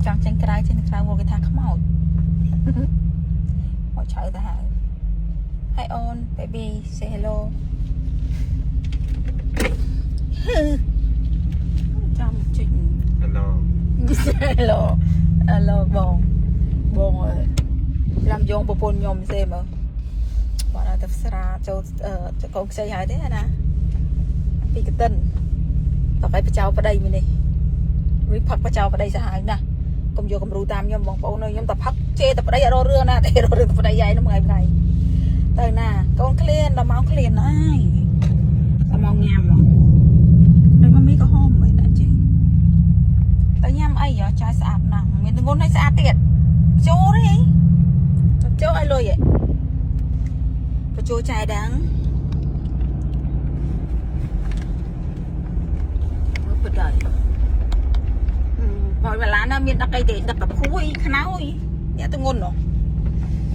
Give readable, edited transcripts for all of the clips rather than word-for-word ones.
ចង់ចេញក្រៅចេញក្រៅមកគេថាខ្មោចមកឆៅទៅហើយ Hi on baby, say hello. ចាំចុច Hello. Hello, hello បងបងអើយឡាំយងប្រពន្ធខ្ញុំសេមើលបងឲ្យទៅស្រាចូលអឺកូនខ្ចីហើយទេណាពីកតិនតឲ្យបចៅប្តីមីនេះរីផឹកបចៅប្តីសាហាវណាស់កុំយកគំរូតាមខ្ញុំបងប្អូនអើយខ្ញុំតែផឹកជេរតែប្តីអត់រករឿងណាទេរករឿងប្តីឯងហ្នឹងថ្ងៃថ្ងៃទៅណាកូនឃ្លានដល់ម៉ោងឃ្លានហើយដល់ម៉ោងញ៉ាំហ៎ដូចមកមីក៏ហមមិនដាក់ចេះ ទៅញ៉ាំអីហ៎ចាយស្អាតណាស់មានទងន់ឲ្យស្អាតទៀតចូលទេចូលឲ្យលុយហ៎បញ្ចូលចាយដឹងមើលបដ ாய் បើវេលាណាមានដឹកអីទេដឹកតែភួយខ្នើយអ្នកទងន់ហ៎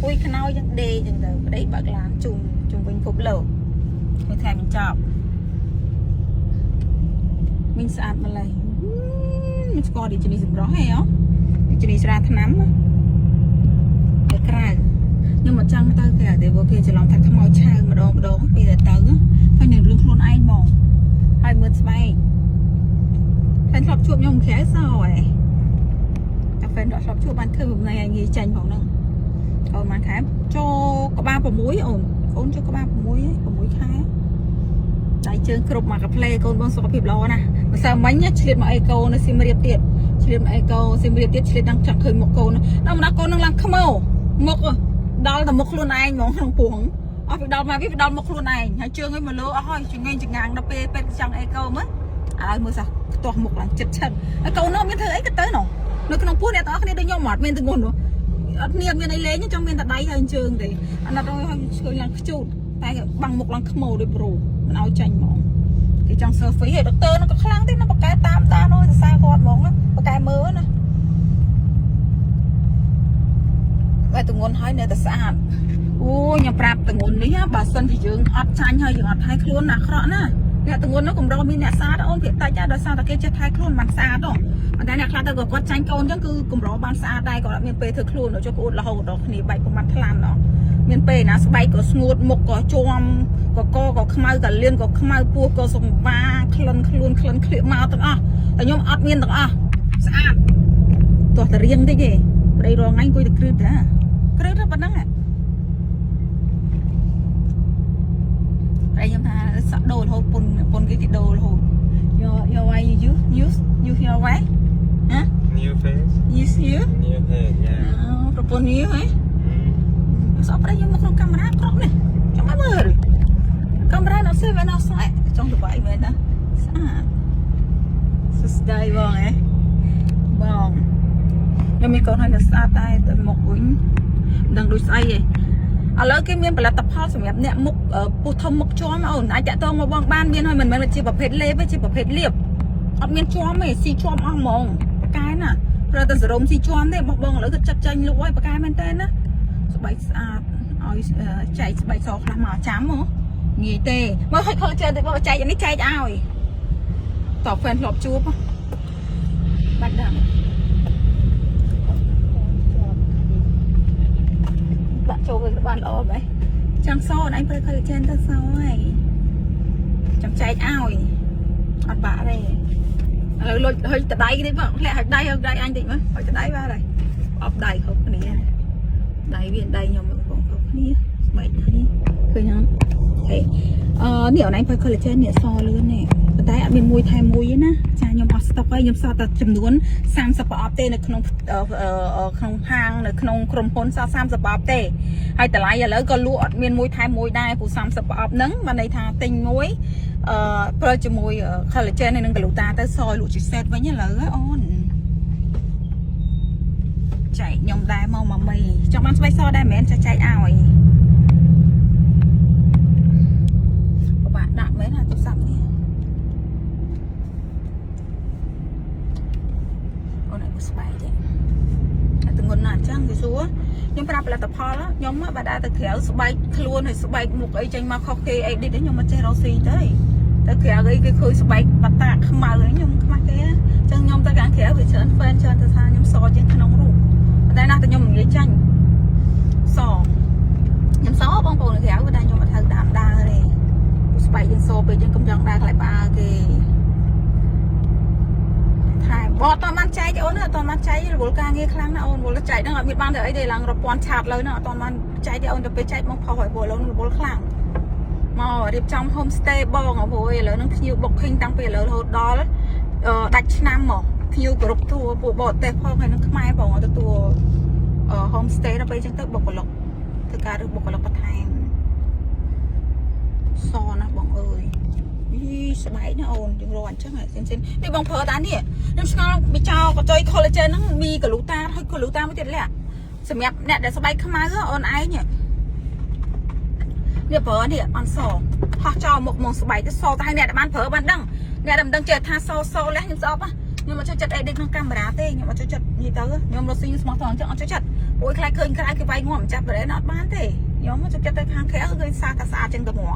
ភួយខ្នើយចឹងដេចឹងទៅប្តីបើកឡានជុំជុំវិញភពលោកមួយថ្ងៃបញ្ចប់មីងស្អាតម្លេះ មិនស្គាល់រាជនីសម្រស់ហេហ៎រាជនីស្រាថ្នាំទៅក្រៅខ្ញុំមកចង់ទៅគេទេព្រោះគេច្រឡំថាខ្មោចឆៅម្ដងម្ដងពីតែទៅហើយនឹងរឿងខ្លួនឯងហ្មងហើយមើលស្បែកហ្វេនធ្លាប់ជួបខ្ញុំក្រៅសហ៎តែហ្វេនធ្លាប់ជួបបានឃើញមួយថ្ងៃងាយចាញ់ផងហ្នឹងអូនបានខែចូលក្បាល6អូនអូនចូលក្បាល6 6ខែដៃជើងគ្រប់មកកាផ្លេកូនបងសុខភាពល្អណាស់ម្សិលមិញឆ្លៀតមកអេកូនៅសៀមរាបទៀតឆ្លៀតមកអេកូសៀមរាបទៀតឆ្លៀតដល់ចាប់ឃើញមុខកូនដល់មកដល់កូននឹងឡើងខ្មៅមុខដល់តែមុខខ្លួនឯងហ្មងក្នុងពោះអស់ពីដល់មកវាដល់មុខខ្លួនឯងហើយជើងឯងមកលើអស់ហើយចងេងចងាងដល់ពេលពេទ្យចង់អេកូមើលឲ្យមើលសោះខ្ទាស់មុខឡើងចិត្តឆឹងហើយកូននោះមានធ្វើអីក៏ទៅនោះនៅក្នុងពោះអ្នកទាំងអស់គ្នាដូចខ្ញុំអត់មានទងន់អត់មានមានអីលេងចង់មានតែដៃហើយជើងទេអាណិតឲ្យឆ្កួយឡើងខ្ជូតតែបាំងមុខឡើងខ្មៅដូចប្រូមិនឲ្យចាញ់ហ្មង គេចង់ selfie ហើយដុកទ័រនោះក៏ខ្លាំងទេណាបកកែតាមដានអូយសរសើរគាត់ហ្មងណាបកកែមើលណាបែទងន់ហើយនៅតែស្អាតអូខ្ញុំប្រាប់ទងន់នេះបើសិនជាយើងអត់ចាញ់ហើយយើងអត់ថែខ្លួនណាអាក្រក់ណាអ្នកទងន់នោះកម្រមានអ្នកស្អាតអូនភាគតិចដោយសារតែគេចេះថែខ្លួនបានស្អាតហ៎ប៉ុន្តែអ្នកខ្លះទៅក៏គាត់ចាញ់កូនអញ្ចឹងគឺកម្របានស្អាតដែរគាត់អត់មានពេលធ្វើខ្លួនចុះក្អួតរហូតដល់គ្នាបែកប្រមាត់ថ្លាន់ដល់មានពេលណាស្បែកក៏ស្ងួតមុខក៏ជាំកកក៏ខ្មៅក៏លៀនក៏ខ្មៅពោះក៏សង្វាក្លិនខ្លួនក្លិនក្លៀកមកទាំងអស់តែខ្ញុំអត់មានទាំងអស់ស្អាតទោះតែរៀងតិចទេប្តីរងថ្ងៃអង្គុយតែគ្រឹតតាគ្រឹតតែប៉ុណ្្នឹងប្តីខ្ញុំថាសក់ដូររហូតពុនពុនគេគេដូររហូត Your way you use use use your way ហ៎ New face, use you new hair, yeah. ប្រពន្ធនេះហ៎ Mm. សក់ប្តីខ្ញុំនៅក្នុងកាមេរ៉ាក្រក់នេះចង់ឲ្យមើលកាមេរ៉ានៅសេវានៅស្អែកចង់ទៅបាយមែនណាស្អាតសួស្តីបងហ៎បងខ្ញុំមានកូនហើយនៅស្អាតតែទៅមុខវិញមិនដឹងដូចស្អីទេឥឡូវគេមានផលិតផលសម្រាប់អ្នកមុខពោះធំមុខជាំអូនអាចតាក់ទងមកបងបានមានហើយមិនមែនជាប្រភេទលេបទេជាប្រភេទលាបអត់មានជាំទេស៊ីជាំអស់ហ្មងប៉កែណាប្រើតែសេរ៉ូមស៊ីជាំទេរបស់បងឥឡូវគឺចាត់ចាញ់លក់ហើយប៉កែមែនតើណា ស្បែកស្អាតឲ្យចែកស្បែកសខ្លះមកចាំហ៎ងាយទេមើលហុចខលចេះតិចបងចែកអានេះចែកឲ្យតបហ្វេនធ្លាប់ជួបបាច់ដាក់ដាក់ចូលវាបានល្អបែចង់សអូនឯងប្រើ collagen ទៅសហើយចង់ចែកឲ្យអត់បាក់ទេឥឡូវលុចហុចតដៃតិចមកធ្លាក់ហុចដៃហុចដៃអញតិចមើលហុចតដៃបាទហើយអបដៃគ្រប់គ្នា ដៃវាដៃខ្ញុំបងប្អូនគ្រប់គ្នាស្បែកដៃឃើញអត់ហេអឺនេះអូនឯងប្រើ collagen នេះសលឿននេះប៉ុន្តែអត់មានមួយថែមមួយទេណាចាខ្ញុំអស់ស្តុកហើយខ្ញុំសល់តែចំនួន30ប្រអប់ទេនៅក្នុងក្នុងហាងនៅក្នុងក្រុមហ៊ុនសល់30ប្រអប់ទេហើយតម្លៃឥឡូវក៏លក់អត់មានមួយថែមមួយដែរព្រោះ30ប្រអប់ហ្នឹងបានន័យថាទិញមួយអឺប្រើជាមួយ collagen និង gluta ទៅសលក់ជា set វិញឥឡូវអូន ចែកខ្ញុំដែរមកម៉ាមីចង់បានស្បែកសដែរមែនចាចែកឲ្យពិបាកដាក់មែនអាទូរស័ព្ទនេះអូនឲ្យស្បែកទេតែទងន់ណាស់អញ្ចឹងគេសួរខ្ញុំប្រាប់ផលិតផលខ្ញុំបើដើរទៅក្រៅស្បែកខ្លួនហើយស្បែកមុខអីចេញមកខុសគេអីឌីតខ្ញុំមិនចេះរកស៊ីទេទៅក្រៅអីគេឃើញស្បែកបតាខ្មៅអីខ្ញុំខ្មាស់គេអញ្ចឹងខ្ញុំទៅខាងក្រៅវាច្រើន fan ច្រើនទៅថាខ្ញុំសជាង ណាស់តែខ្ញុំមិនងាយចាញ់សខ្ញុំសបងប្អូននៅក្រៅគាត់ថាខ្ញុំអត់ត្រូវតាមដើរទេស្បែកយើងសពេកយើងកុំចង់ដើរខ្លាចផ្អើគេថែបអត់តបានចែកទេអូនអត់តបានចែករវល់ការងារខ្លាំងណាស់អូនរវល់ចែកហ្នឹងអត់មានបានទៅអីទេឡើងរាប់ពាន់ឆាតលើហ្នឹងអត់តបានចែកទេអូនទៅពេលចែកមកផុសឲ្យព្រោះឥឡូវរវល់ខ្លាំងមករៀបចំ home stay បងអូយឥឡូវហ្នឹងភ្ញៀវ booking តាំងពីឥឡូវរហូតដល់ដាច់ឆ្នាំមកភ្ញៀវគ្រប់ທົ່ពួកបរទេសផងហើយនឹងខ្មែរផងទទួល home stay ដល់ពេលអញ្ចឹងទៅបុគ្គលិកធ្វើការឬបុគ្គលិកបន្ថែមសណាស់បងអើយយីស្បែកណាអូនយើងរកអញ្ចឹងហ៎សិនសិននេះបងប្រើតានេះខ្ញុំឆ្ងល់ពីចោលកចុយ collagen ហ្នឹងមីកលូតាហើយកលូតាមួយទៀតលាក់សម្រាប់អ្នកដែលស្បែកខ្មៅអូនឯងនេះប្រើនេះអន់សហោះចោលមុខមកស្បែកទៅសតែអ្នកដែលបានប្រើបានដឹងអ្នកដែលមិនដឹងចេះថាសសលះខ្ញុំស្អប់ខ្ញុំអត់ចូលចិត្តអីដូចក្នុងកាមេរ៉ាទេខ្ញុំអត់ចូលចិត្តនិយាយទៅខ្ញុំរកស៊ីស្មោះត្រង់អញ្ចឹងអត់ចូលចិត្តព្រោះខ្លាចឃើញក្រៅគេវាយងាប់ម្ចាស់ប្រេនអត់បានទេខ្ញុំចូលចិត្តទៅខាងក្រៅឃើញសាតែស្អាតចឹងទៅហ្មង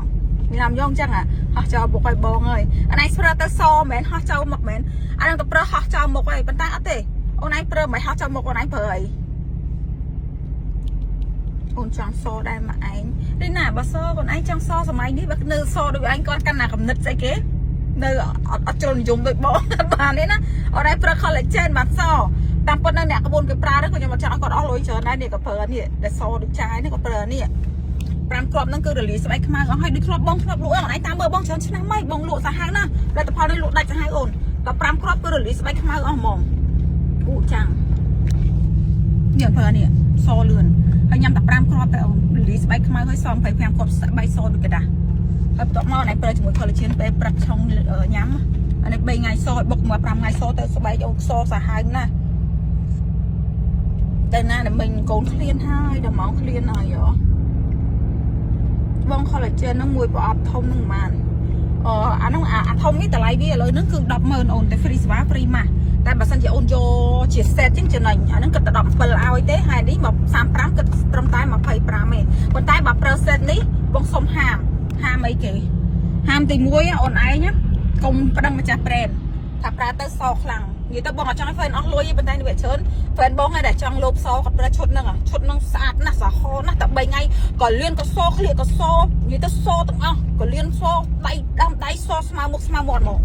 មានណាមយកអញ្ចឹងហោះចោលបុកឲ្យបងហើយអានេះប្រើទៅសមែនហោះចោលមុខមែនអានឹងទៅប្រើហោះចោលមុខហើយប៉ុន្តែអត់ទេអូនឯងប្រើមិនហោះចោលមុខអូនឯងប្រើអីអូនចង់សដែរមកឯងនេះណាបើសខ្លួនឯងចង់សសម័យនេះបើនៅសដូចឯងគាត់កាន់ណាកំណត់ស្អីគេនៅអត់អត់ជ្រុលនិយមដូចបងបានទេណាអត់ឯងប្រើ collagen បានសតាមពិតនៅអ្នកក្បួនគេប្រើទៅក៏ខ្ញុំអត់ចង់ឲ្យគាត់អស់លុយច្រើនដែរនេះក៏ប្រើនេះដែលសដូចចាយនេះក៏ប្រើនេះ5គ្រាប់ហ្នឹងគឺរលីស្បែកខ្មៅអស់ហើយដូចធ្លាប់បងធ្លាប់លក់អូនឯងតាមមើលបងច្រើនឆ្នាំហើយបងលក់សាហាវណាស់ផលិតផលនេះលក់ដាច់សាហាវអូនតែ5គ្រាប់គឺរលីស្បែកខ្មៅអស់ហ្មងអ៊ូចាំងនេះប្រើនេះសលឿនហើយញ៉ាំតែ5គ្រាប់តែអូនរលីស្បែកខ្មៅហើយស25គ្រាប់ស្បែកសដូចกระดาษហើយបន្ទាប់មកណៃប្រើជាមួយ collagen ពេលព្រឹកឆុងញ៉ាំអានេះ3ថ្ងៃសឲ្យបុកមក5ថ្ងៃសទៅស្បែកអូនសសាហាវណាស់ទៅណាដែលមិញកូនឃ្លានហើយដល់ម៉ោងឃ្លានហើយហ៎បង collagen ហ្នឹងមួយប្រអប់ធំហ្នឹងប៉ុន្មានអអាហ្នឹងអាធំនេះតម្លៃវាឥឡូវហ្នឹងគឺ100000អូនតែ free សេវា free ម៉ាស់តែបើសិនជាអូនយកជា set ចឹងចំណេញអាហ្នឹងគិតតែ17ឲ្យទេហើយនេះមក35គិតត្រឹមតែ25ទេប៉ុន្តែបើប្រើ set នេះបងសុំហាមហាមអីគេហាមទី1អូនឯងកុំប្តឹងម្ចាស់ brand ថាប្រើទៅសខ្លាំងនិយាយទៅបងអត់ចង់ឲ្យ fan អស់លុយទេប៉ុន្តែនេះវាច្រើន fan បងឯងដែលចង់លោបសគាត់ប្រើឈុតហ្នឹងឈុតហ្នឹងស្អាតណាស់សហណាស់តែ3ថ្ងៃក៏លៀនក៏សក្លៀកក៏សនិយាយទៅសទាំងអស់ក៏លៀនសដៃដាំដៃសស្មើមុខស្មើមាត់ហ្មង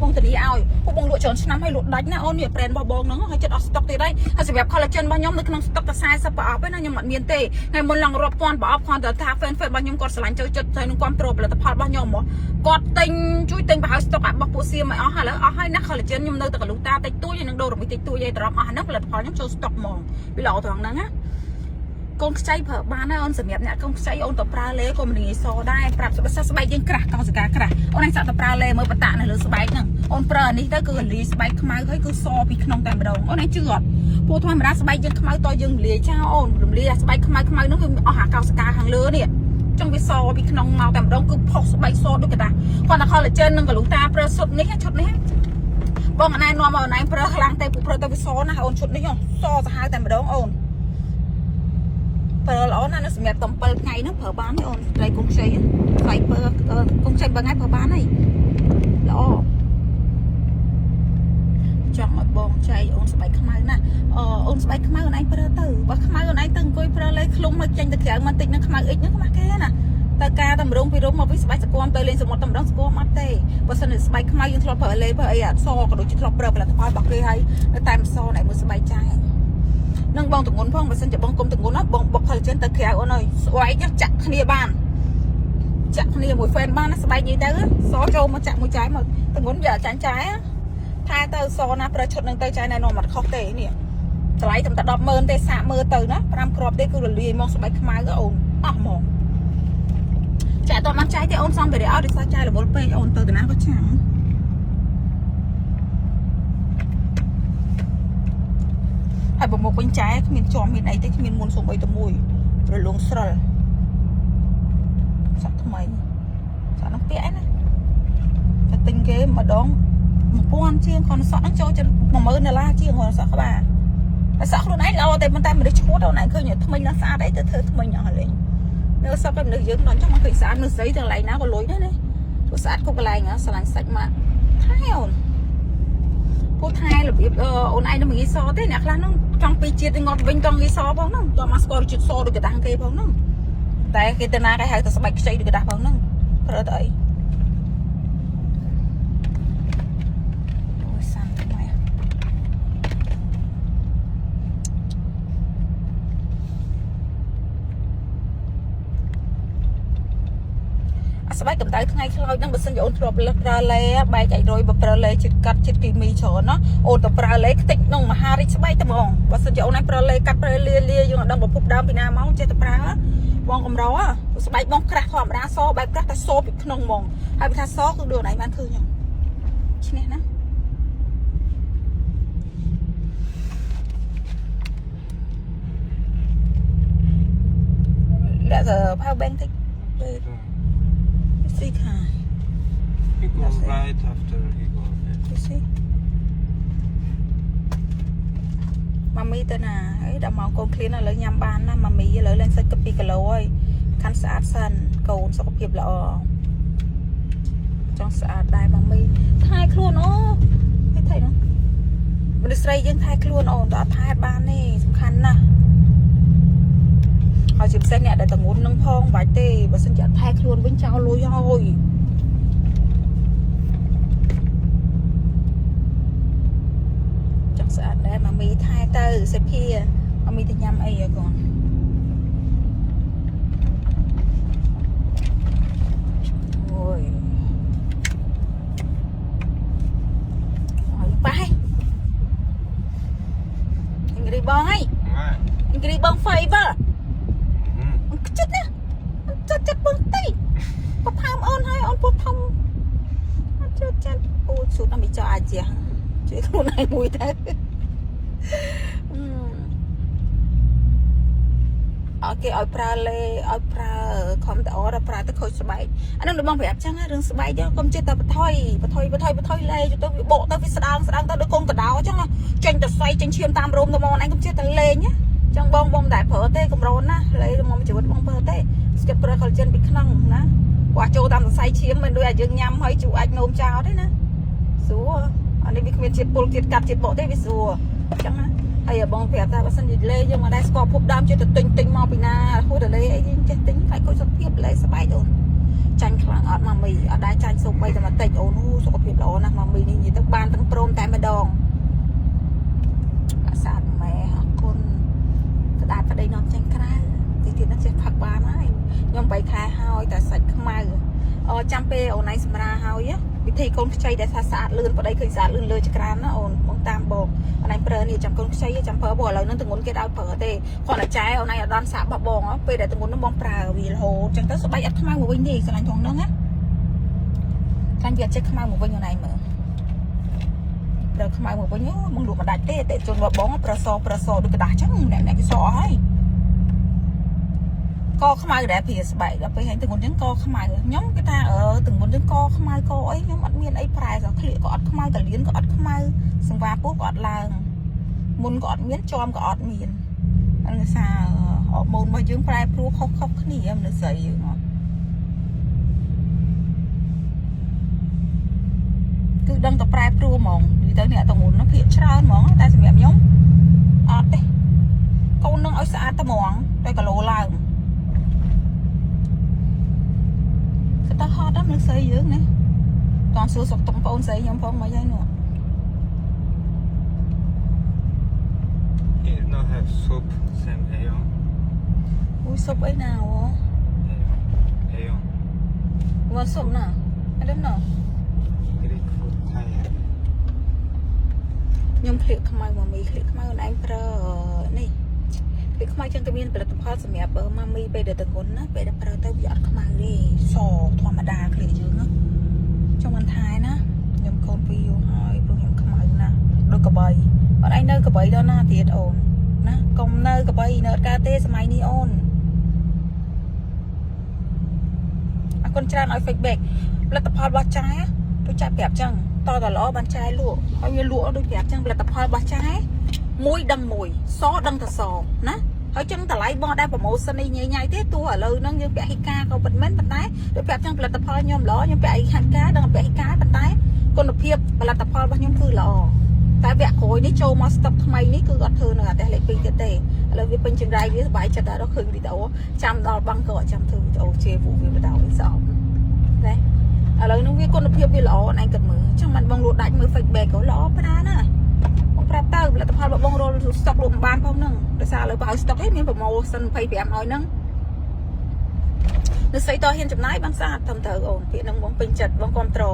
បងធានាឲ្យពួកបងលក់ច្រើនឆ្នាំហើយលក់ដាច់ណាអូននេះ brand របស់បងហ្នឹងហើយចិត្តអស់ស្តុកទៀតហើយហើយសម្រាប់ collagen របស់ខ្ញុំនៅក្នុងស្តុកតែ40ប្រអប់ឯណាខ្ញុំអត់មានទេថ្ងៃមុនឡើងរាប់ពាន់ប្រអប់គ្រាន់តែថា fan fan របស់ខ្ញុំគាត់ស្រឡាញ់ចូលចិត្តហើយនឹងគ្រប់គ្រងផលិតផលរបស់ខ្ញុំហ្មងគាត់ទិញជួយទិញប្រហែលស្តុករបស់ពួកសៀមឲ្យអស់ហើយឥឡូវអស់ហើយណា collagen ខ្ញុំនៅតែកលូតាតិចតួចហើយនឹងដូរមីតិចតួចឯត្រប់អស់ហ្នឹងផលិតផលខ្ញុំចូលស្តុកហ្មងវាល្អត្រង់ហ្នឹងណាកូនខ្ចីប្រើបានហើយអូនសម្រាប់អ្នកកូនខ្ចីអូនទៅប្រើលេក៏មិនងាយសដែរប្រាប់ស្បែកស្បែកយើងក្រាស់កោសិកាក្រាស់អូនឯងសាក់ទៅប្រើលេមើលបតាក់នៅលើស្បែកហ្នឹងអូនប្រើអានេះទៅគឺលាយស្បែកខ្មៅហើយគឺសពីក្នុងតែម្ដងអូនឯងជឿអត់ពួកធម្មតាស្បែកយើងខ្មៅតយើងរលាយចោលអូនរំលាយអាស្បែកខ្មៅខ្មៅហ្នឹងវាអស់អាកោសិកាខាងលើនេះចង់វាសពីក្នុងមកតែម្ដងគឺផុសស្បែកសដូចកតាគាត់តែ collagen និងកលូតាប្រើសុទ្ធនេះឈុតនេះបងអណែនាំមកអណែប្រើខ្លាំងទេពួកប្រើទៅវាសណាស់អូនឈុតនេះសសាហាវតែម្ដងអូនប្រើល្អណាស់នៅសម្រាប់តំ7ថ្ងៃហ្នឹងប្រើបានទេអូនត្រីគង់ខ្ចីថ្លៃប្រើគង់ខ្ចី7ថ្ងៃប្រើបានហើយល្អចង់ឲ្យបងចែកអូនស្បែកខ្មៅណាស់អអូនស្បែកខ្មៅអូនឯងប្រើទៅបើខ្មៅអូនឯងទៅអង្គុយប្រើលេឃ្លុំមកចេញទៅក្រៅមកតិចនឹងខ្មៅអ៊ិចហ្នឹងខ្មាស់គេណាទៅការតម្រងពីរោមមកវិញស្បែកសគមទៅលេងសមុទ្រតម្រងសគមអត់ទេបើសិនជាស្បែកខ្មៅយើងធ្លាប់ប្រើលេប្រើអីអត់សក៏ដូចជាធ្លាប់ប្រើផលិតផលរបស់គេហើយនៅតែមិនសណែមើលស្បែកចាយនឹងបងតងន់ផងបើសិនជាបងគុំតងន់ណាបងបុក collagen ទៅក្រៅអូនអើយស្បែកចាក់គ្នាបានចាក់គ្នាមួយ fan បានណាស្បែកនិយាយទៅសចូលមកចាក់មួយចាយមកតងន់យកចាញ់ចាយថែទៅសណាប្រើឈុតនឹងទៅចាយណែនាំអត់ខុសទេនេះតម្លៃត្រឹមតែ100000ទេសាកមើលទៅណា5គ្រាប់ទេគឺរលាយមកស្បែកខ្មៅអូនអស់ហ្មងចាក់តបានចាយទេអូនសំភារៈអត់ដោយសារចាយរវល់ពេកអូនទៅតាណាក៏ចាំហើយបើមកវិញចែគ្មានជាប់មានអីទេគ្មានមុនសុំអីទៅមួយរលងស្រិលសាក់ថ្មីសាក់នឹងពាក់ឯណាតែទិញគេម្ដង1000ជាងគ្រាន់សក់ហ្នឹងចូលចិត្ត10000ដុល្លារជាងគ្រាន់សក់ក្បាលតែសក់ខ្លួនឯងល្អតែប៉ុន្តែមនុស្សឈួតអូនឯងឃើញថ្មិញឡើងស្អាតអីទៅធ្វើថ្មិញអស់លេងនៅសក់តែមនុស្សយើងដល់ចង់មកឃើញស្អាតមនុស្សស្រីទៅកន្លែងណាក៏លុយដែរណាព្រោះស្អាតគ្រប់កន្លែងស្រឡាញ់សាច់ម៉ាក់ថែអូន ពូថែរបៀបអូនឯងនឹងមិនងាយសទេអ្នកខ្លះហ្នឹងចង់ពីជាតិងត់វិញចង់ងាយសផងហ្នឹងតោះមកស្គាល់ជាតិសដូចกระដាស់គេផងហ្នឹងតែគេទៅណាគេហៅតែស្បែកខ្ចីដូចกระដាស់ផងហ្នឹងប្រើទៅអីអូយសាំថ្មីអាស្បែកកម្ដៅថ្ងៃខ្លោចហ្នឹងបើសិនជាអូនធ្លាប់លើសប្រើលេបែកអាចរយបើប្រើលេជាតិកាត់ជាតិគីមីច្រើនណាអូនទៅប្រើលេខ្ទេចក្នុងមហារិចស្បែកតែហ្មងបើសិនជាអូនឯងប្រើលេកាត់ប្រើលាលាយើងអត់ដឹងប្រភពដើមពីណាមកចេះតែប្រើបងកម្រស្បែកបងក្រាស់ធម្មតាសបែបក្រាស់តែសពីក្នុងហ្មងហើយបើថាសគឺដូចអូនឯងបានឃើញហ្នឹងឈ្នះណា លាក់ទៅ power bank តិចពេល ស៊ីខា He go That's it. right after he go left. You see ម៉ាមីទៅណាហើយដល់ម៉ោងកូនឃ្លានឥឡូវញ៉ាំបានណាម៉ាមីឥឡូវឡើងសាច់ទៅ2គីឡូហើយខាន់ស្អាតសិនកូនសុខភាពល្អចង់ស្អាតដែរម៉ាមីថែខ្លួនអូហេថៃនោះមនុស្សស្រីយើងថែខ្លួនអូនតើអត់ថែបានទេសំខាន់ណាស់ហើយជាពិសេសអ្នកដែលតងន់នឹងផងមិនបាច់ទេបើសិនជាអត់ថែខ្លួនវិញចោលលុយហើយ ចង់ស្អាតដែរម៉ាមីថែទៅសេភាម៉ាមីទៅញ៉ាំអីហ៎កូនអូយហើយប៉ះហ៎អង្គ្រីបងហី Why? អង្គ្រីបង favor Mm. ខ្ជិតណាចិត្តចិត្តបងតិចបផើមអូនហើយអូនពោះធំអត់ចិត្តចិត្តអូយស៊ូតដល់មិនចោលអាចជាជួយខ្លួនឯងមួយទៅអឺ ឲ្យគេឲ្យប្រើលេឲ្យប្រើខំតអដល់ប្រើទៅខូចស្បែកអានឹងបងប្រាប់ចឹងណារឿងស្បែកកុំចេះតែបថុយបថុយបថុយបថុយលេទៅវាបកទៅវាស្ដើងស្ដើងទៅដូចកូនកដោចឹងណាចេញទៅស្អីចេញឈាមតាមរោមទៅមកឯងកុំចេះតែលេងណាចឹងបងបងតែប្រើទេកម្រណាលេមកជីវិតបងប្រើទេស្គិតប្រើ collagen ពីក្នុងណាគាត់ចូលតាមសរសៃឈាមមិនដូចឲ្យយើងញ៉ាំហើយជូរអាចនោមចោលទេណាស្រួលអានេះវាគ្មានជាតិពុលជាតិកាត់ជាតិបកទេវាស្រួលចឹងណា ហើយបងប្រាប់ថាបើសិនជាលេយើងមិនដែលស្គាល់ភពដើមចេះតែទិញទិញមកពីណារហូតដល់លេអីយើងចេះទិញខ្លាចខូចសុខភាពលេស្បែកអូនចាញ់ខ្លាំងអត់ម៉ាមីអត់ដែលចាញ់សូម្បីតែបន្តិចអូនអូសុខភាពល្អណាស់ម៉ាមីនេះនិយាយទៅបានទាំងព្រមតែម្ដងអាសាទម៉ែអរគុណស្ដាតប្តីនាំចេញក្រៅទីទៀតនោះចេះផឹកបានហើយខ្ញុំ3ខែហើយតែសាច់ខ្មៅអចាំពេលអូនឯងសម្រាហើយវិធីកូនខ្ចីដែលថាស្អាតលឿនប្តីឃើញស្អាតលឿនលើចក្រានណាអូនបងតាមបង អូនឯងប្រើនេះចាំកូនខ្ចីចាំប្រើព្រោះឥឡូវហ្នឹងទងន់គេឲ្យប្រើទេគ្រាន់តែចែអូនឯងអត់ដល់សាកបោះបងពេលដែលទងន់ហ្នឹងបងប្រើវារហូតចឹងទៅស្បែកអត់ខ្មៅមកវិញទេស្រឡាញ់ត្រង់ហ្នឹងណាខ្លាញ់វាអត់ចេះខ្មៅមកវិញអូនឯងមើលប្រើខ្មៅមកវិញអូបងលក់មិនដាច់ទេតែជនរបស់បងប្រើសប្រើសដូចกระดาษចឹងអ្នកអ្នកគេសអស់ហើយកខ្មៅដែរព្រាស្បែកដល់ពេលហែងទងន់ចឹងកខ្មៅខ្ញុំគេថាអឺទងន់ចឹងកខ្មៅកអីខ្ញុំអត់មានអីប្រែសោះក្លៀកក៏អត់ខ្មៅកលៀនក៏អត់ខ្មៅសង្វាពោះក៏អត់ឡើង មុនក៏អត់មានជាំក៏អត់មានអានេះសារអរម៉ូនរបស់យើងប្រែប្រួលខុសៗគ្នាមនុស្សស្រីយើងហ៎គឺដឹងតែប្រែប្រួលហ្មងនិយាយទៅអ្នកតងូននោះភាកច្រើនហ្មងតែសម្រាប់ខ្ញុំអត់ទេកូននឹងឲ្យស្អាតតែហ្មងតែគីឡូឡើងគឺតើហត់ដល់មនុស្សស្រីយើងណាតោះសួរសុខទុក្ខបងប្អូនស្រីខ្ញុំផងមកហើយនោះ Here not have soup, same Aeon. អូយស៊ុបអីណាអូ Aeon. វ៉ាស៊ុបណា I don't know. Greek food, Thai have. ខ្ញុំក្លៀកខ្មៅម៉ាមីក្លៀកខ្មៅអូនឯងប្រើនេះក្លៀកខ្មៅចឹងក៏មានផលិតផលសម្រាប់ម៉ាមីពេលដែលតងន់ណាពេលដែលប្រើទៅវាអត់ខ្មៅទេសធម្មតាក្លៀកយើងណាចង់មិនថែណាខ្ញុំកូនពីរយូរហើយព្រោះខ្ញុំខ្មៅណាស់ដូចកបីអត់ឯងនៅកបីដល់ណាទៀតអូនណាកុំនៅកបីនៅអត់កើតទេសម័យនេះអូនអរគុណច្រើនឲ្យ feedback ផលិតផលរបស់ចាដូចចាប្រាប់ចឹងតតល្អបានចាយលក់ហើយវាលក់ដូចប្រាប់ចឹងផលិតផលរបស់ចាមួយដឹងមួយសដឹងតែសណាហើយចឹងតម្លៃបងដែរ promotion នេះញ៉ៃញ៉ៃទេទោះឥឡូវហ្នឹងយើងពាក់ហិកាក៏ពិតមែនប៉ុន្តែដូចប្រាប់ចឹងផលិតផលខ្ញុំល្អខ្ញុំពាក់ហិកាដឹងពាក់ហិកាប៉ុន្តែគុណភាពផលិតផលរបស់ខ្ញុំគឺល្អ តែវគ្គក្រោយនេះចូលមកស្តុកថ្មីនេះគឺអត់ធ្វើនៅអាផ្ទះលេខ2ទៀតទេឥឡូវវាពេញចង្រៃវាសុបាយចិត្តដល់ឃើញវីដេអូចាំដល់បង់ក៏អត់ចាំធ្វើវីដេអូជេរពួកវាបដ ாய் ស្អប់ណាឥឡូវនោះវាគុណភាពវាល្អអនឯងគិតមើលចាំមិនបងលក់ដាច់មើល feedback ក៏ល្អប្រាណាបងប្រាប់ទៅផលិតផលរបស់បងរលស្តុកលក់មិនបានផងហ្នឹងដោយសារឥឡូវបើឲ្យស្តុកឯងមាន promotion 25ឲ្យហ្នឹងនៅស្អីតហ៊ានចំណាយបានស្អាតត្រឹមត្រូវអូនពាក្យហ្នឹងបងពេញចិត្តបងគ្រប់ត្រ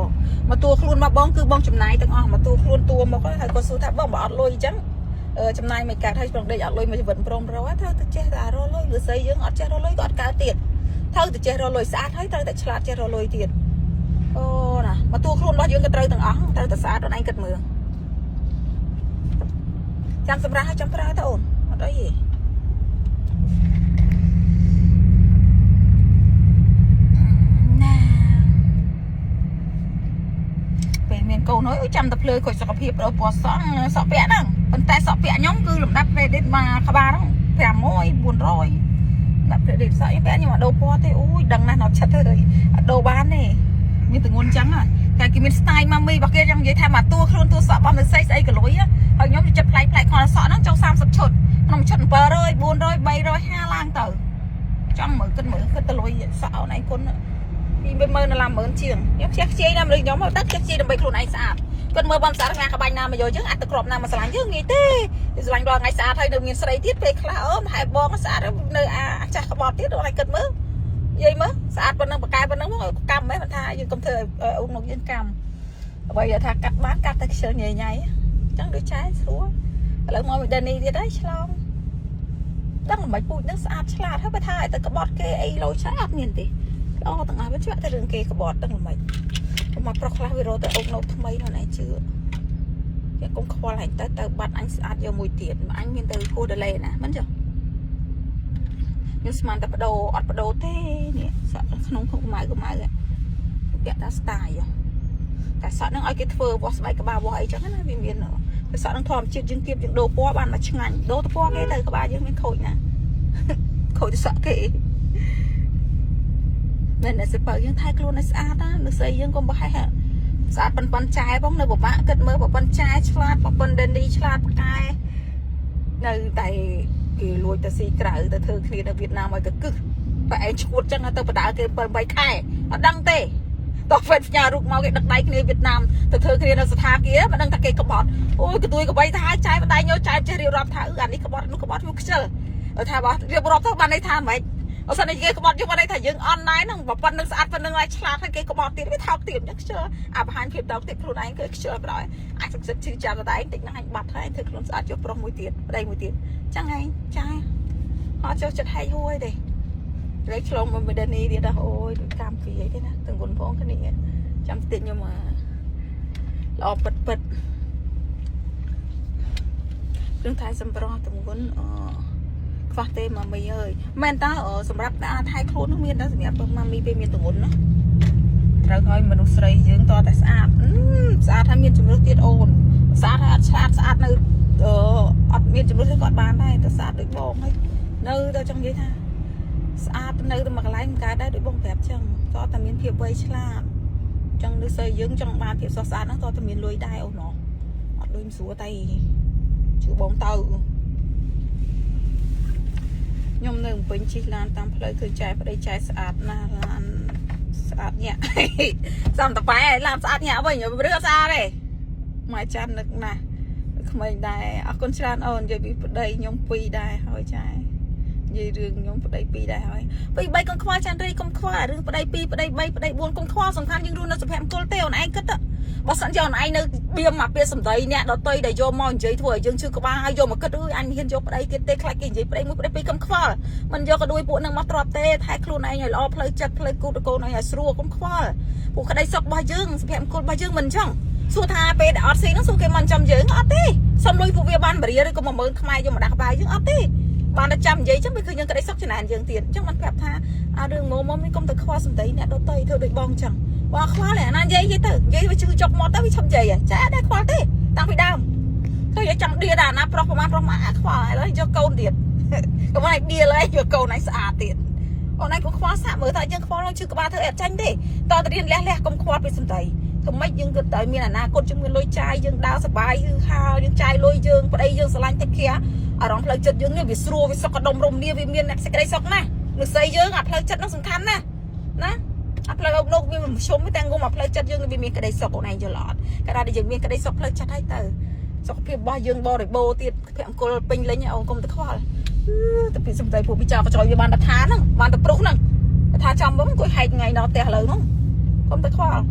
មកតួខ្លួនមកបងគឺបងចំណាយទាំងអស់មកតួខ្លួនតួមកហើយគាត់សួរថាបងបើអត់លុយអញ្ចឹងចំណាយមិនកើតហើយប្រងដេកអត់លុយមួយជីវិតព្រមរកត្រូវទៅចេះតែរកលុយឬស្អីយើងអត់ចេះរកលុយក៏អត់កើតទៀតត្រូវទៅចេះរកលុយស្អាតហើយត្រូវតែឆ្លាតចេះរកលុយទៀតអូណាមកតួខ្លួនរបស់យើងក៏ត្រូវទាំងអស់ត្រូវតែស្អាតអូនឯងគិតមើលចាំសម្រាប់ឲ្យចាំប្រើទៅអូនអត់អីទេណាពេលមានកូនហើយអុយចាំតែភ្លើខូចសុខភាពដល់ពណ៌សក់សក់ពាក់ហ្នឹងប៉ុន្តែសក់ពាក់ខ្ញុំគឺលំដាប់ credit មកក្បាលហ្នឹង500 400ដាក់ credit សក់ខ្ញុំពាក់ខ្ញុំអត់ដូរពណ៌ទេអូយដឹងណាស់ណត់ឆិតទៅអត់ដូរបានទេមានទងន់ចឹងតែគេមាន style ម៉ាមីរបស់គេចង់និយាយថាមកតួខ្លួនតួសក់របស់នៅស្អីស្អីកលុយហើយខ្ញុំចិត្តប្លែកប្លែកគ្រាន់សក់ហ្នឹងចូល30ឈុតក្នុងឈុត700 400 350ឡើងទៅចង់មើលគិតមើលគិតទៅលុយសក់អូនឯងគុណពី10000ដល់10000ជាងខ្ញុំខ្ជះខ្ជាយណាស់មនុស្សខ្ញុំទៅខ្ជះខ្ជាយដើម្បីខ្លួនឯងស្អាតគាត់មើលបំស្អាតថ្ងៃក្បាញ់ណាមកយកយើងអាចទៅក្របណាមកស្រឡាញ់យើងងាយទេស្រឡាញ់រាល់ថ្ងៃស្អាតហើយនៅមានស្រីទៀតពេលខ្លះអូមហែបងស្អាតនៅអាចាស់ក្បត់ទៀតដល់ឲ្យគិតមើលនិយាយមើលស្អាតប៉ុណ្ណឹងបកកែប៉ុណ្ណឹងមកកម្មហ៎មិនថាយើងកុំធ្វើឲ្យអ៊ុំនោះយើងកម្មអ្វីដែលថាកាត់បានកាត់តែខ្ជិលញ៉ៃញ៉ៃអញ្ចឹងដូចចែស្រួលឥឡូវមកមីដេនីទៀតហើយឆ្លងដឹងមិនពូជនឹងស្អាតឆ្លាតហើយបើថាឲ្យទៅក្បត់គេអីលយឆ្លាតអត់មានទេល្អទាំងអស់វាច្បាក់តែរឿងគេក្បត់ដឹងមិនមកប្រុសខ្លះវារត់ទៅអុកណូថ្មីនោះណែជឿគេកុំខ្វល់ហែងទៅទៅបាត់អញស្អាតយកមួយទៀតអញមានទៅគូដលេណាមិនចុះខ្ញុំស្មានតែបដូរអត់បដូរទេនេះសក់ក្នុងក្នុងកម្ៅកម្ៅពាក់តា style តែសក់នឹងឲ្យគេធ្វើវាស់ស្បែកក្បាលវាស់អីចឹងណាវាមានតែសក់នឹងធម្មជាតិយើងគៀបយើងដូរពណ៌បានមកឆ្ងាញ់ដូរទៅពណ៌គេទៅក្បាលយើងមានខូចណាខូចទៅសក់គេមែនតែសិបើយើងថែខ្លួនឲ្យស្អាតណានៅស្អីយើងកុំប្រហែសស្អាតប៉ុនប៉ុនចែផងនៅពិបាកគិតមើលប៉ុនចែឆ្លាតប៉ុនដេនីឆ្លាតប៉កែនៅតែគេលួចទៅស៊ីក្រៅទៅធ្វើគ្នានៅវៀតណាមឲ្យកកឹះបើឯងឈួតចឹងទៅបដើគេ7 8ខែអត់ដឹងទេតោះហ្វេតផ្ញើរូបមកគេដឹកដៃគ្នាវៀតណាមទៅធ្វើគ្នានៅស្ថាគារមិនដឹងថាគេក្បត់អូយកទួយកបីថាចែបដៃញោចែចេះរៀបរាប់ថាអឺអានេះក្បត់នោះក្បត់វាខ្ជិលថាបើរៀបរាប់ទៅបានន័យថាម៉េចអត់សិនគេក្បត់យើងបានន័យថាយើងអនឡាញហ្នឹងប៉ុណ្្នឹងស្អាតប៉ុណ្្នឹងហើយឆ្លាតហើយគេក្បត់ទៀតវាថោកទៀតអញ្ចឹងខ្ជិលអាបង្ហាញភាពថោកទៀតខ្លួនឯងគឺខ្ជិលបណ្ដោយអាចសុខចិត្តឈឺចាំតែឯងតិចហ្នឹងអញបាត់ហើយធ្វើខ្លួនស្អាតយកប្រុសមួយទៀតប្តីមួយទៀតអញ្ចឹងឯងចាអត់ចូលចិត្តហែកហួយទេលេខឆ្លងមកមេដនីទៀតដល់អូយដូចកម្មពីអីទេណាទាំងគុណផងគ្នាចាំតិចខ្ញុំល្អពិតពិតគ្រឿងថែសម្រស់ទម្ងន់អខ្វះទេម៉ាមីអើយមែនតើសម្រាប់តែថែខ្លួននោះមានតែសម្រាប់ម៉ាមីពេលមានទម្ងន់ណាត្រូវឲ្យមនុស្សស្រីយើងតតែស្អាតស្អាតហើយមានជំរឿសទៀតអូនស្អាតហើយអត់ឆ្លាតស្អាតនៅអត់មានជំរឿសក៏អត់បានដែរតែស្អាតដូចបងហើយនៅតែចង់និយាយថាស្អាតនៅតែមួយកន្លែងមិនកើតដែរដូចបងប្រាប់ចឹងតតែមានភាពវៃឆ្លាតចឹងដូចស្អីយើងចង់បានភាពស្រស់ស្អាតហ្នឹងតតែមានលុយដែរអូនអត់លុយមិនស្រួលតែជឿបងទៅខ្ញុំនៅពេញជិះឡានតាមផ្លូវឃើញចែប្តីចែស្អាតណាស់ឡានស្អាតញាក់សំតប៉ែឡានស្អាតញាក់វិញឬអត់ស្អាតទេមកចាំនឹកណាស់ក្មេងដែរអរគុណច្រើនអូននិយាយពីប្តីខ្ញុំពីរដែរហើយចែនិយាយរឿងខ្ញុំប្តីពីរដែរហើយពីរបីកុំខ្វល់ចាន់រីកុំខ្វល់រឿងប្តីពីរប្តី3ប្តី4កុំខ្វល់សំខាន់យើងរស់នៅសុភមង្គលទេអូនឯងគិតបើសិនជាអូនឯងនៅបៀមមកពាក្យសម្ដីអ្នកដតីដែលយកមកនិយាយធ្វើឲ្យយើងឈឺក្បាលហើយយកមកគិតអើយអញមិនហ៊ានយកប្តីទៀតទេខ្លាចគេនិយាយប្តីមួយប្តីពីរកុំខ្វល់មិនយកក៏ដួយពួកនឹងមកទ្របទេថែខ្លួនឯងឲ្យល្អផ្លូវចិត្តផ្លូវគូតកូនឯងឲ្យស្រួលកុំខ្វល់ពួកក្តីសុខរបស់យើងសុភមង្គលរបស់យើងមិនអញ្ចឹងសួរថាពេលដែលអត់ស៊ីហ្នឹងសួរគេមកចាំយើងអត់ទេសុំលុយពួកវាបានបរិយាឬក៏10000ខ្មែរយកមកដាក់ក្បាលយើងអត់ទេបានតែចាំនិយាយចឹងវាឃើញយើងក្តីសុខចំណែនយើងទៀតអញ្ចឹងបានប្រាប់ថាអារឿងមុំមុំនេះកុំទៅខ្វល់សម្ដីអ្នកដទៃធ្វើដូចបងចឹងបើខ្វល់អាណានិយាយទៅនិយាយវាជឺចុកមាត់ទៅវាឈប់និយាយចាអត់ដែរខ្វល់ទេតាំងពីដើមឃើញចង់ដៀដល់អាណាប្រុសប្រហែលប្រុសមកអាខ្វល់ហើយយកកូនទៀតកុំឲ្យដៀឡើយយកកូនឲ្យស្អាតទៀតអូនឯងក៏ខ្វល់សាក់មើលថាយើងខ្វល់នឹងជឺក្បាលធ្វើអត់ចាញ់ទេតតរៀនលះលះកុំខ្វល់ពីសម្ដី ធ្វើម៉េចយើងគិតតែមានអនាគតយើងមានលុយចាយយើងដើរសបាយហឺហើយើងចាយលុយយើងប្តីយើងស្រឡាញ់ take care អារម្មណ៍ផ្លូវចិត្តយើងនេះវាស្រួលវាសុខដុមរមនាវាមានសេចក្តីសុខណាស់មនុស្សស្រីយើងអាផ្លូវចិត្តនោះសំខាន់ណាស់ណាអាផ្លូវលោកលោកវាមិនមធ្យមទេតែងុំអាផ្លូវចិត្តយើងវាមានក្តីសុខអូនឯងយល់អត់កាលណាដែលយើងមានក្តីសុខផ្លូវចិត្តហើយទៅសុខភាពរបស់យើងបរិបូរណ៍ទៀតភអង្គុលពេញលេញអូនកុំទៅខ្វល់ទៅពីសំដីពួកវិចារកចយវាបានតែថាហ្នឹងបានតែប្រុសហ្នឹងថាចំមកអង្គុយហែកថ្ងៃដល់ផ្ទះឥឡូវហ្នឹងកុំទៅខ្វល់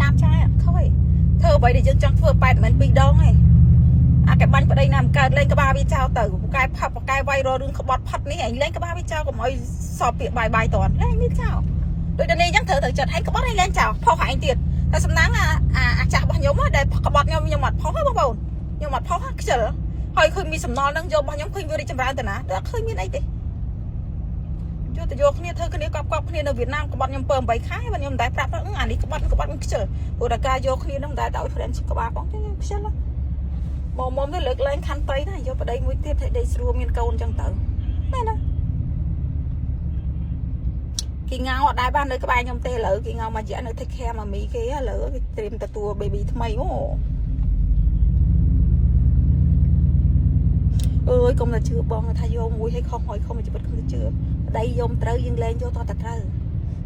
តាមចាយខូចធ្វើអ្វីដែលយើងចង់ធ្វើប៉ែតមិនមែនពីរដងទេអាកែបាញ់ប្តីណាមិនកើតលេងក្បាលវាចោលទៅពកែផឹកពកែវាយរករឿងក្បត់ផាត់នេះឯងលេងក្បាលវាចោលកុំឲ្យសពពាក្យបាយបាយតន់លេងនេះចោលដូចតែនេះអញ្ចឹងត្រូវត្រូវចិត្តឲ្យក្បត់ឲ្យលេងចោលផុសឯងទៀតតែសំណាងអាអាចាស់របស់ខ្ញុំដែលក្បត់ខ្ញុំខ្ញុំអត់ផុសទេបងប្អូនខ្ញុំអត់ផុសខ្ជិលហើយឃើញមានសំណល់ហ្នឹងយករបស់ខ្ញុំឃើញវារីកចម្រើនទៅណាតែអត់ឃើញមានអីទេយកទៅយកគ្នាធ្វើគ្នាកប់កប់គ្នានៅវៀតណាមក្បត់ខ្ញុំពើ8ខែបើខ្ញុំមិនដែលប្រាប់ថាអានេះក្បត់ក្បត់ខ្ជិលព្រោះតែការយកគ្នាហ្នឹងមិនដែលទៅឲ្យ friendship ក្បាលផងទេខ្ញុំខ្ជិលមកមុំទៅលើកលែងខន្តីណាយកប្តីមួយទៀតឲ្យដេកស្រួលមានកូនអញ្ចឹងទៅមែនណាគេងៅអត់ដែរបាននៅក្បែរខ្ញុំទេឥឡូវគេងៅមួយរយៈនៅ take care ម៉ាមីគេឥឡូវគេត្រៀមទទួល baby ថ្មីអូអើយកុំតែជឿបងថាយកមួយឲ្យខុសហើយខុសមួយជីវិតកុំតែជឿប្តីយកមិនត្រូវយើងលែងយកតតែត្រូវ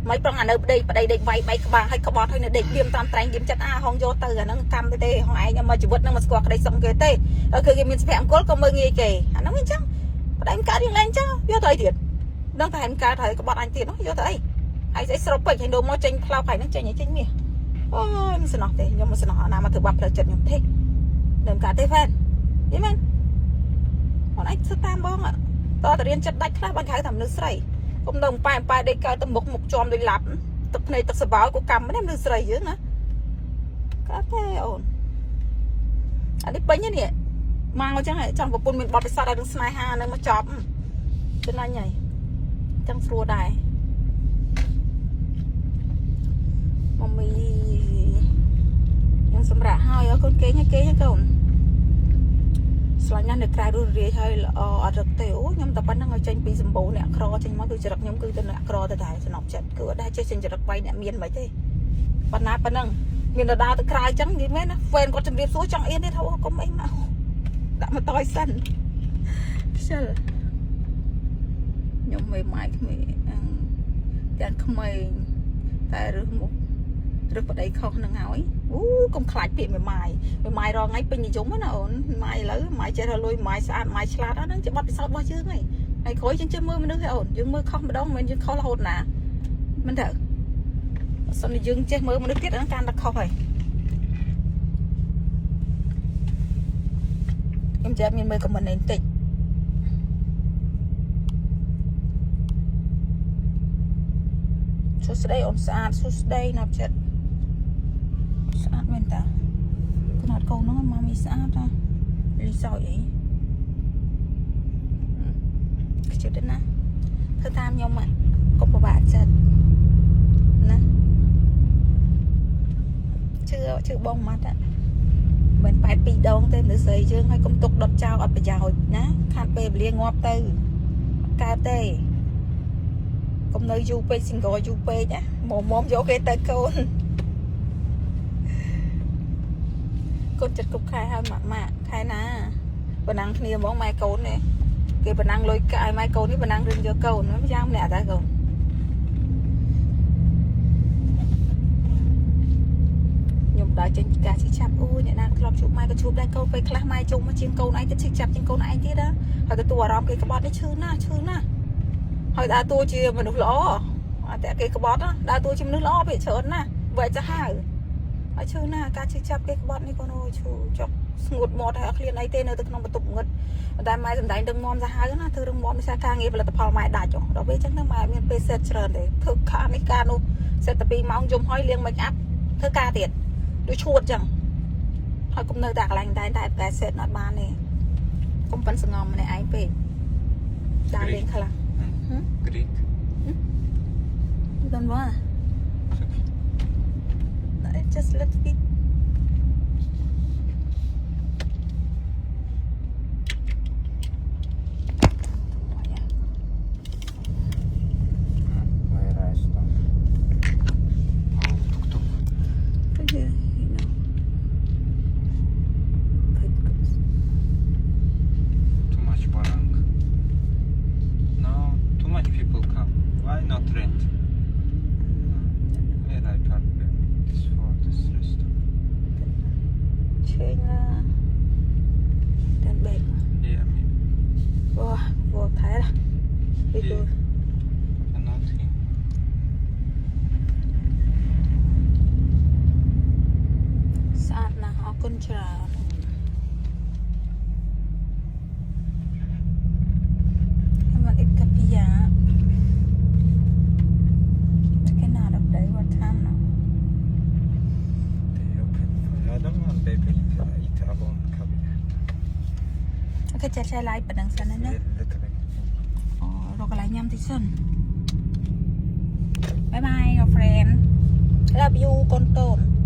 មិនប្រងអានៅប្តីប្តីដេកវាយបែកក្បាលឲ្យក្បត់ឲ្យនៅដេកលៀមតាមត្រែងលៀមចិត្តអាហងយកទៅអាហ្នឹងកម្មទេហងឯងមកជីវិតហ្នឹងមកស្គាល់ក្តីសុខគេទេដល់គឺគេមានសុភមង្គលក៏មើលងាយគេអាហ្នឹងអញ្ចឹងប្តីមិនកើតយើងលែងចោលយកទៅអីទៀតដឹងតែមិនកើតហើយក្បត់អញទៀតយកទៅអីហើយស្អីស្រុបពេកហើយដូរមកចេញផ្លោកហើយហ្នឹងចេញឲ្យចេញមាសអូយមិនស្នោះទេខ្ញុំមិនស្នោះអាណាមកធ្វើបាបផ្លូវចិត្តខ្ញុំទេដើមកើតទេហ្វេនយីមែនអូនឯងធ្វើតាមបងតើតរៀនចិត្តដាច់ខ្លះបានគេហៅថាមនុស្សស្រីកុំនៅប៉ែប៉ែដេកកើតទៅមុខមុខជាំដូចឡាប់ទឹកភ្នែកទឹកសបោក៏កម្មនេះមនុស្សស្រីយើងណាកើតទេអូនអានេះពេញនេះមកអញ្ចឹងចង់ប្រពន្ធមានបទពិសោធន៍ឲ្យនឹងស្នេហានឹងមកចប់ចំណេញហើយចឹងស្រួលដែរមមីខ្ញុំសម្រាប់ហើយអូនកូនគេងហើយកេងហើយកូនស្លាញ់ណាស់នៅក្រៅរស់រាយហើយល្អអត់រឹកទេអូខ្ញុំតែប៉ុណ្្នឹងឲ្យចេញពីសម្បូរអ្នកក្រចេញមកគឺចរិតខ្ញុំគឺទៅអ្នកក្រទៅដែរសំណប់ចិត្តគឺអត់ដែរចេះចេញចរិតវាយអ្នកមានមិនទេប៉ុណ្ណាប៉ុណ្ណឹងមានដដើទៅក្រៅអញ្ចឹងនិយាយមែនណាហ្វេនគាត់ជម្រាបសួរចង់អៀនទេថាអូកុំអីមកដាក់មកតយសិនខ្ជិលខ្ញុំមេម៉ាយក្មេងទាំងក្មេងតែរឹសមុខរឹសប្តីខុសនឹងហើយអូកុំខ្លាចពាក្យមេម៉ាយមេម៉ាយរងថ្ងៃពេញនិយមណាអូនម៉ាយឥឡូវម៉ាយចេះរលុយម៉ាយស្អាតម៉ាយឆ្លាតហ្នឹងជាបទពិសោធន៍របស់យើងហើយហើយក្រោយយើងចេះមើលមនុស្សហ៎អូនយើងមើលខុសម្ដងមិនមែនយើងខុសរហូតណាមិនទៅបើសិនជាយើងចេះមើលមនុស្សទៀតហ្នឹងកាន់តែខុសហើយខ្ញុំចេះមានមើល comment នេះបន្តិចសួស្តីអូនស្អាតសួស្តីណាប់ចិត្តស្អាតមែនតាកណាត់កូនហ្នឹងម៉ាមីស្អាតតាលីសោយអីខ្ជិលទេណាធ្វើតាមខ្ញុំកុំពិបាកចិត្តណាជឿជឿបងម៉ាត់មិនប៉ែតពីរដងទេមនុស្សស្រីយើងឲ្យកុំទុកដុតចោលអត់ប្រយោជន៍ណាខាត់ពេលវេលាងាប់ទៅកើតទេកុំនៅយូរពេក single យូរពេកណាមុំមុំយកគេទៅកូនកូនចិត្តគ្រប់ខែហើយម៉ាក់ម៉ាក់ខែណាប៉ុណ្ណឹងគ្នាហ្មងម៉ែកូននេះគេប៉ុណ្ណឹងលុយកាយម៉ែកូននេះប៉ុណ្ណឹងរឿងយកកូនយ៉ាងម្នាក់តាកូនខ្ញុំដើរចេញពីការឈឺចាប់អូយអ្នកណាធ្លាប់ជួបម៉ែក៏ជួបដែរកូនពេលខ្លះម៉ែជុំមកជាងកូនឯងទៅឈឺចាប់ជាងកូនឯងទៀតណាហើយទទួលអារម្មណ៍គេក្បត់នេះឈឺណាស់ឈឺណាស់ហើយដើរតួជាមនុស្សល្អអត់តែគេក្បត់ដើរតួជាមនុស្សល្អពេកច្រើនណាស់វែកសាហាវហើយឈឺណាស់ការឈឺចាប់គេក្បត់នេះកូនអូយឈឺចុកស្ងួតមាត់ហើយអត់ឃ្លានអីទេនៅទៅក្នុងបន្ទប់ងឹតតែម៉ែសំដែងរឹងមាំសាហាវណាធ្វើរឹងមាំដោយសារការងារផលិតផលម៉ែដាច់ដល់ពេលអញ្ចឹងទៅម៉ែមានពេលសេតច្រើនទេធ្វើខានេះការនោះសេតតែ2ម៉ោងយំហើយលាង make up ធ្វើការទៀតដូចឈួតអញ្ចឹងហើយកុំនៅតែកន្លែងតែតែកែសេតអត់បានទេកុំប៉ិនសងំម្នាក់ឯងពេកដើរលេងខ្លះ Greek. You don't want It's okay. Just let it. Where I stop? Oh, tuk tuk. Okay ចាត់ចែក live ប៉ុណ្ណឹងសិនណាណា អូរកកន្លែងញ៉ាំតិចសិន bye bye your friend, love you កូនកូន។